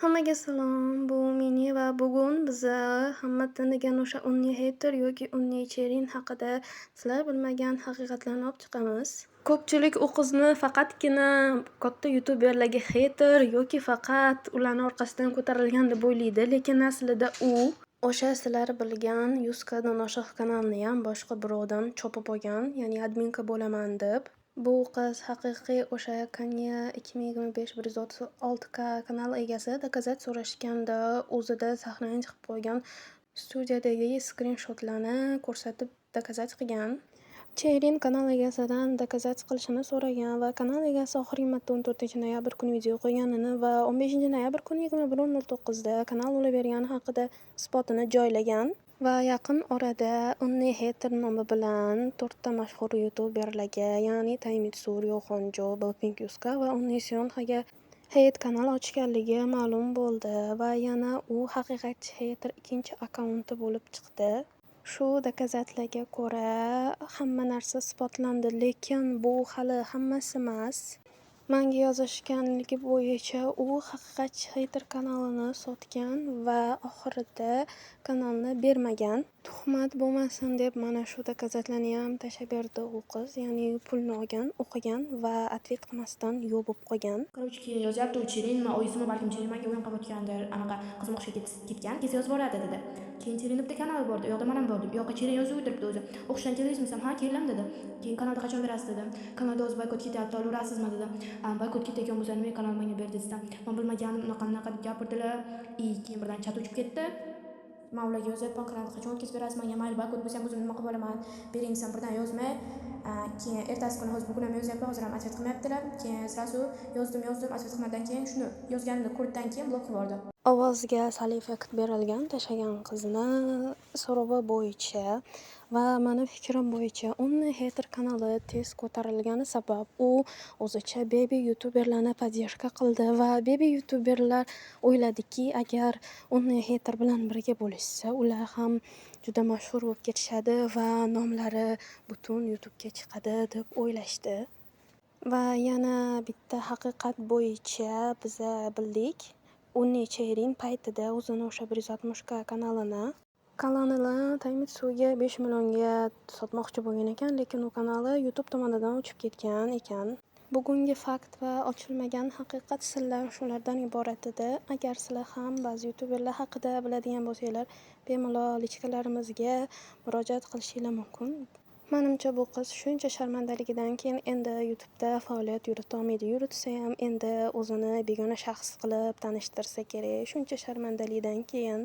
Hammaga salom, bu Mini va bugun biza hamma tanigan o'sha Unni Hater yoki Unni Cherin haqida sizlar bilmagan haqiqatlarni olib chiqamiz. Ko'pchilik u qizni faqatgina katta youtuberlarga hater yoki faqat ularni orqasidan ko'tarilgan deb o'ylaydi, lekin aslida u o'sha sizlar bilgan 100 Kdan oshiq kanalniyam boshqa birovdan chopib olgan, ya'ni adminka bo'laman deb. Bu qiz haqiqiy o'sha Kanye 2025 136K kanal egasi. Доказать so'rashganda, o'zida saqlanib chiqib qo'ygan studiyadagi skrinshotlarni ko'rsatib, доказать qilgan. Cherin kanal egasidan доказать qilishini so'ragan va kanal egasi oxirgi marta 14 noyabr kuni video qo'yganini va 15 noyabr kuni 21:09 da kanal ulab bergani haqida isbotini joylagan. Va yaqin orada Unni Hater nomi bilan to'rtta mashhur youtuberlarga, ya'ni Taymitsu, Ryoxonjo, Blackpink Yuska va Unni Seonxaga hate kanal ochganligi ma'lum bo'ldi va yana u haqiqatchi hater ikkinchi akkaunti bo'lib chiqdi. Shu доказать larga ko'ra hamma narsa isbotlandi, lekin bu hali hammasi emas. Manga yozishganligi bo'yicha, u haqiqatchi hater kanalini sotgan va oxirida kanalni bermagan. Tuhmat bo'lmasin deb mana shu доказать larniyam tashlab berdi u qiz, ya'ni pulni olgan, o'qigan va ответ qilmasdan yo'q bo'lib qolgan. Короче, keyin yozyapti u Cherin, man oyisimi, balkim Cherin manga o'yin qilayotgandir, anaqa qizim o'qishga ketgan, kelsa yozib yuboradi dedi. Keyin Cherinni bitta kanali bor edi, u yoqda man ham bordim. U yoqqa Cherin yozib o'tiribdi o'zi. "O'qishdan keldingizmi?" desam, "Ha, keldim", dedi. Keyin "Kanalda qachon berasiz?" dedim. "Kanalda hozir boykot ketyapti, olaverasizmi?" dedi. "Boykot ketayotgan bo'lsa, nimaga kanal menga berdi?" desam, "Man bilmaganim, unaqa bunaqa" deb gapirdilar. И keyin birdan chat o'chib ketdi. Man ularga yozyapman, "Kanalni qachon o'tkazib berasiz menga? Mayli, boykot bo'lsa ham o'zim nima qilib olaman, bering", desam, birdan yozmay, keyin ertasi kuni, hozir bugun ham yozyapman, hozir ham ответ qilmayaptilar. Keyin сразу yozdim, yozdim, ответ qilmadan keyin, shuni yozganimni ko'rgandan keyin blok qilib yubordi. Ovozga sal effekt berilgan tashlagan qizni so'rovi bo'yicha va mani fikrim bo'yicha, Unni Hater kanali tez ko'tarilgani sabab u o'zicha baby youtuberlarni поддержка qildi va baby youtuberlar o'yladiki, agar Unni Hater bilan birga bo'lishsa, ular ham juda mashhur bo'lib ketishadi va nomlari butun YouTubega chiqadi deb o'ylashdi. Va yana bitta haqiqat bo'yicha biza bildik. Unni Cherin paytida o'zini o'sha 160K kanalini Taymitsuga 5 millionga sotmoqchi bo'lgan ekan, lekin u kanali YouTube tomonidan o'chib ketgan ekan. Bugungi fakt va ochilmagan haqiqat sirlar shulardan iborat edi. Agar sizlar ham ba'zi youtuberlar haqida biladigan bo'lsanglar, bemalol личка larimizga murojaat qilishinglar mumkin. Manimcha, bu qiz shuncha sharmandaligidan keyin endi YouTubeda faoliyat yuritolmaydi. Yuritsayam, endi o'zini begona shaxs qilib tanishtirsa kerak. Shuncha sharmandalikdan keyin.